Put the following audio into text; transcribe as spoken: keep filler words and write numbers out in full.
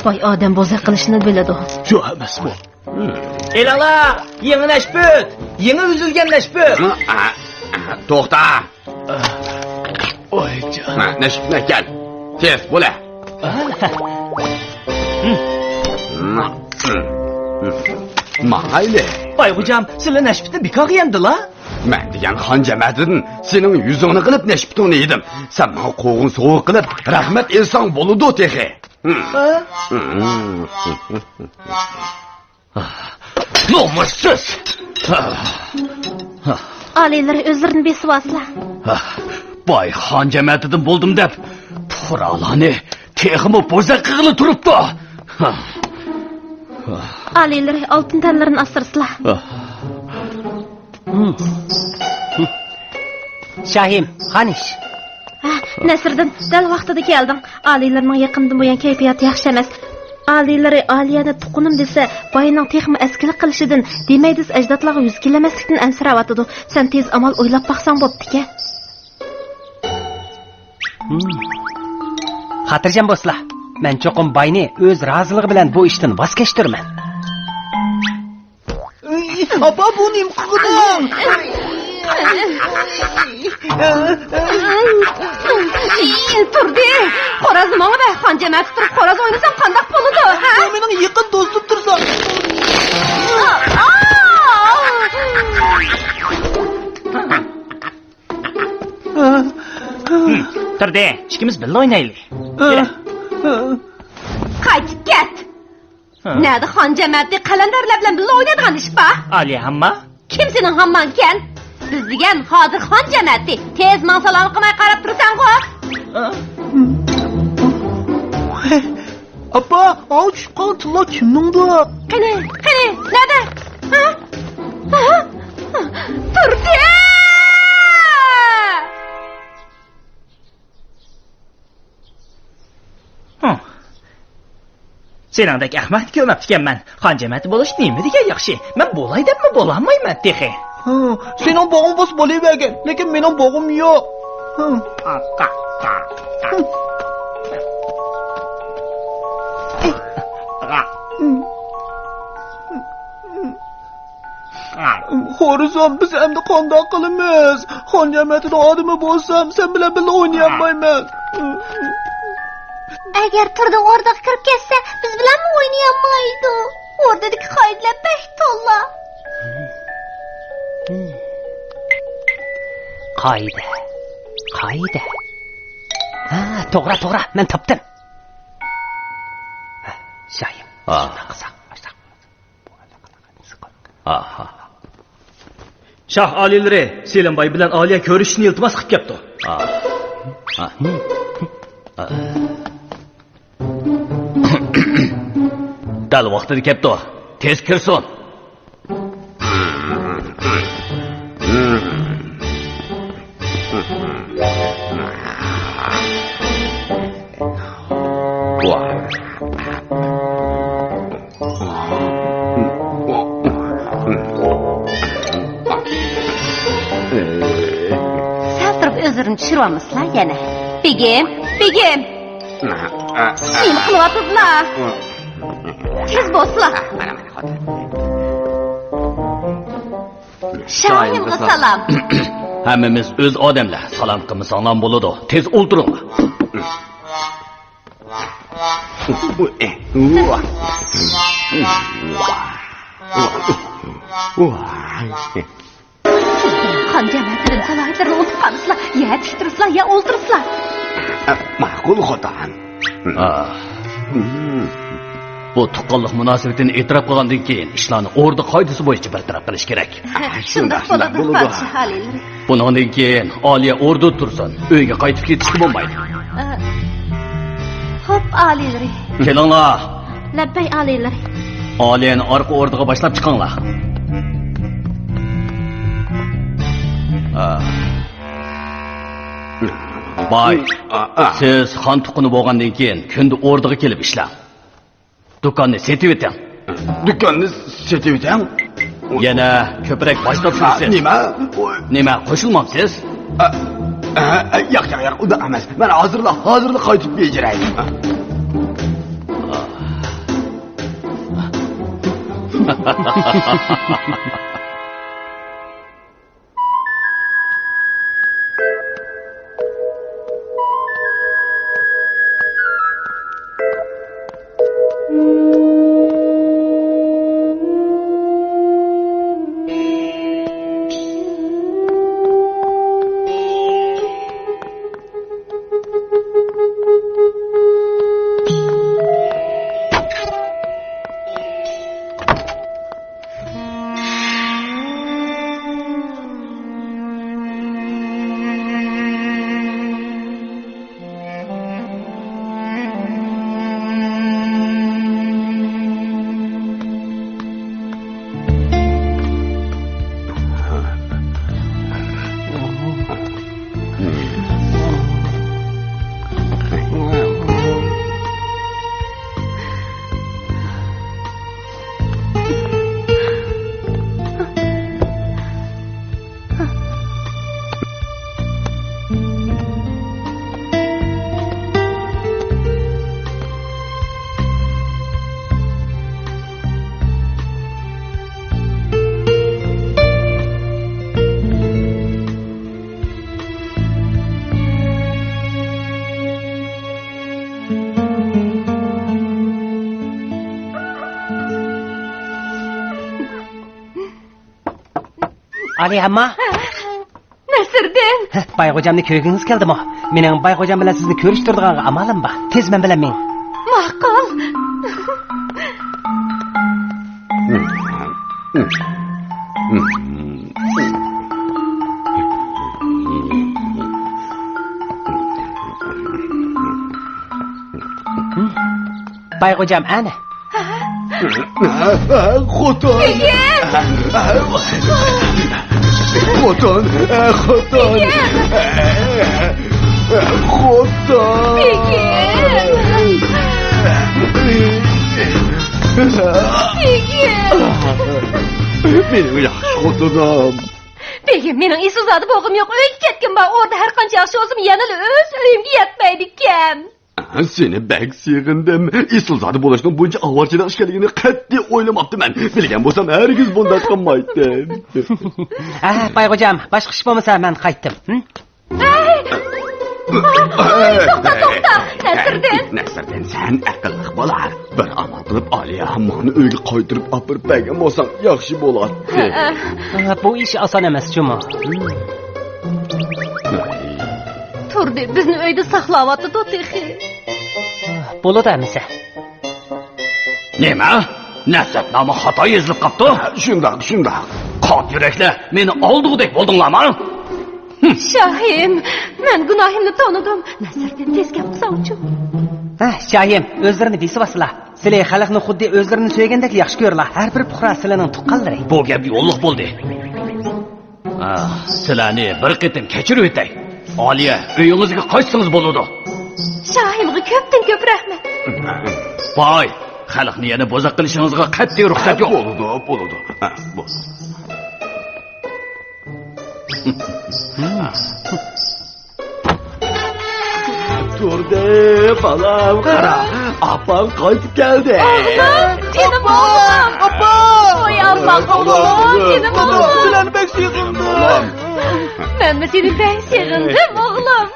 باي ئادەم بوزەك قىلىشنى بىلىدۇ. شۇ ئەمەسمۇ؟ ئېلىڭلار، يېڭى نەشپۈت! يېڭى ئۈزۈلگەن نەشپۈت! توختا! ۋايجان. نەشپۈتنى ئەكەل. تېز، بولە. ماڭايلى. باي خوجام، سىلەر نەشپۈتنى بىكارغا يەمدىلا؟ مەن دېگەن خان جەمەتىدىن سېنىڭ يۈزۈڭنى قىلىپ نەشپۈتۈڭنى يېدىم. سەن ماڭا قوغۇن سوۋغا قىلىپ رەھمەت ئېيتساڭ بولىدۇ تېخى. ھە؟ نومۇسسىز! ئالىيلىرى ئۆزلىرىنى بېسىۋالسىلا. باي خان جەمەتىدىن بولدۇم دەپ، پۇقرالارنى تېخىمۇ بوزەك قىلغىلى تۇرۇپتۇ. ئالىيلىرى ئالتۇن تەنلىرىنى ئاسرىسىلا. شاھىم، خانىش. ھە، نەسىردىن، دەل ۋاقتىدا كەلدىڭ. ئالىيلىرىنىڭ يېقىندىن بۇيان كەيپىياتى ياخشى ئەمەس. ئالىيلىرى ئالىيەنى تۇغقىنىم دېسە، باينىڭ تېخىمۇ ئەسكىلىك قىلىشىدىن، دېمەي دېسە ئەجدادلارغا يۈز كېلەلمەسلىكتىن ئەنسىرەۋاتىدۇ. سەن تېز ئامال ئويلاپ باقساڭ بوپتىكەن. خاتىرجەم بولسىلا، مەن چوقۇم باينى ئۆز رازىلىقى بىلەن بۇ ئىشتىن ۋاز كەچتۈرىمەن. ئاپا، بۇ نېمە قىلغىنىڭ؟ تۇردى، خورازنى ماڭا بەر. خان جەمەتى تۇرۇپ خوراز ئوينىسام قانداق بولىدۇ، ھە؟ بۇ مېنىڭ يېقىن دوستۇم تۇرسا. تۇردى، ئىككىمىز بىللە ئوينايلى. قايتىپ كەت. ھە؟ نەدە خان جەمەتى قەلەندەرلەر بىلەن بىللە ئوينايدىغان ئىش بار؟ ئالىيە ھامما. كىم سېنىڭ ھامماڭكەن؟ بىز دېگەن ھازىر خان جەمەتى. تېز ماڭ، سالام قىلماي قاراپ تۇرساڭغۇ. ھە؟ ئاپا، ئاۋۇ چۈشۈپ قالغان تىللا كىمنىڭدۇ؟ قېنى، قېنى، نەدە؟ ھە؟ ھە؟ تۇردى! ھە. سېنىڭدەك ئەخمەقنى كۆرمەپتىكەنمەن. خان جەمەتى بولۇش نېمە دېگەن ياخشى. مەن بولاي دەپمۇ بولالمايمەن تېخى. ھە، سېنىڭ بوغۇڭ بولسا بولۇۋەرگىن، لېكىن مېنىڭ بوغۇم يوق. ھە. خورىزام، بىز ئەمدى قانداق قىلىمىز؟ خان جەمەتىدە ئادىمى بولسام، سەن بىلەن بىللە ئوينىيالمايمەن. ئەگەر تۇردى ئوردىغا كىرىپ كەتسە، بىز بىلەنمۇ ئوينىيالمايدۇ. ئوردىدىكى قائىدىلەر بەك تولا. قائىدە. قائىدە. ھا، توغرا، توغرا. مەن تاپتىم. ھە، شاھىم. ھا. شۇنداق قىلساق. ئاھا. شاھ ئالىيلىرى سېلىم باي بىلەن ئالىيە كۆرۈشۈشنى ئىلتىماس قىلىپ كەپتۇ. ئاھ. ئاھ. دەل ۋاقتىدا كەپتۇ. تېز كىرسۇن. سەل تۇرۇپ ئۆزلىرىنى چۈشۈرۈۋالمىسىلا يەنە. بېگىم، بېگىم! نېمە قىلىۋاتىدىلا؟ تېز بولسىلا! شاھىمغا سالام. ھەممىمىز ئۆز ئادەملەر، سالام قىلمىساڭلارمۇ بولىدۇ. تېز ئولتۇرۇڭلار. خان جەمەتىدىن سالاھىيەتلىرىنى ئۇنتۇپ قالمىسىلا، يە تىك تۇرسىلا، يە ئولتۇرسىلا. ماقۇل، خوتۇن. ئاھ. بۇ تۇغقانلىق مۇناسىۋىتىنى ئېتىراپ قىلغاندىن كېيىن، ئىشلارنى ئوردا قائىدىسى بويىچە بىر تەرەپ قىلىش كېرەك. شۇنداق بولىدۇ، پادىشاھ ئالىيلىرى. بۇنىڭدىن كېيىن ئالىيە ئوردىدا تۇرسۇن، ئۆيگە قايتىپ كېتىشكە بولمايدۇ. ئە، خوپ، ئالىيلىرى. كېلىڭلار. لەببەي، ئالىيلىرى. ئالىيەنى ئارقا ئوردىغا باشلاپ چىقىڭلار. ئا. باي، ئا، ئا. سىز خان تۇغقىنى بولغاندىن كېيىن كۈندە ئوردىغا كېلىپ ئىشلەڭ. دۇكاننى سېتىۋېتىڭ. دۇكاننى سېتىۋېتىڭ؟ يەنە كۆپرەك باج تاپشۇرىسىز. نېمە؟ نېمە، قوشۇلمامسىز؟ ئا، ئا، ئا، ياق، ياق، ياق، ئۇنداق ئەمەس. مەن ھازىرلا، ھازىرلا قايتىپ بېجىرەي. ئالىيە ئامما. نەسىردىن! ھە، باي غوجامنى كۆرگۈڭىز كەلدىمۇ؟ مېنىڭ باي غوجام بىلەن سىزنى كۆرۈشتۈرىدىغانغا ئامالىم بار. تېز مەن بىلەن مېڭىڭ. ماقۇل. باي غوجام، ئەنە. خوتۇن! بېگىم! خوتۇن! خوتۇن! بېگىم! خوتۇن! بېگىم! بېگىم! مېنىڭ ياخشى خوتۇنۇم. بېگىم، مېنىڭ ئېسىلزادە بولغۇم يوق. ئۆيگە كەتكۈم بار. ئوردا ھەر قانچە ياخشى بولسىمۇ، يەنىلا ئۆز ئۆيۈمگە يەتمەيدىكەن. سېنى بەك سېغىندىم. ئېسىلزادە بولۇشنىڭ بۇنچە ئاۋارىچىلىق ئىكەنلىكىنى قەتئىي ئويلىماپتىمەن. بىلگەن بولسام، ھەرگىز بۇنداق قىلمايتتىم. ھە، باي غوجام، باشقا ئىش بولمىسا، مەن قايتتىم. ھە؟ ھەي! توختا، توختا! نەسىردىن! نەسىردىن، سەن ئەقىللىق بالا. بىر ئامال قىلىپ، ئالىيە ھامماننى ئۆيگە قايتۇرۇپ ئاپىرىپ بەرگەن بولساڭ، ياخشى بولاتتى. ھە، بۇ ئىش ئاسان ئەمەس جۇمۇ. تۇردى، بىزنى ئۆيدە ساقلاۋاتىدۇ تېخى. بولىدۇ ئەمىسە. نېمە؟ نەسرەتنامە خاتا يېزىلىپ قاپتۇ؟ شۇنداق، شۇنداق. قات يۈرەكلەر، مېنى ئالدىغۇدەك بولدۇڭلارمۇ؟ شاھىم، مەن گۇناھىمنى تونۇدۇم. نەسىردىن، تېز گەپ قىلساڭچۇ. ھە، شاھىم، ئۆزلىرىنى بېسىۋالسىلا. سىلى خەلقنى خۇددى ئۆزلىرىنى سۆيگەندەك ياخشى كۆرىلا. ھەر بىر پۇقرا سىلىنىڭ تۇغقانلىرى. بۇ گەپ يوللۇق بولدى. ئاھ، سىلەرنى بىر قېتىم كەچۈرۈۋېتەي. ئالىيە، ئۆيىڭىزگە قايتسىڭىز بولىدۇ. شاھىمغا كۆپتىن كۆپ رەھمەت. باي، خەلقنى يەنە بوزەك قىلىشىڭىزغا قەتئىي رۇخسەت يوق. بولىدۇ، بولىدۇ. ھە، بولىدۇ. تۇردى، بالام، قارا، ئاپاڭ قايتىپ كەلدى. ئوغلۇم، جېنىم ئوغلۇم. ئاپا! ۋاي ئاللاھ، ئوغلۇم، جېنىم ئوغلۇم. سىلەرنى بەك سېغىندىم. مەنمۇ سېنى بەك سېغىندىم، ئوغلۇم.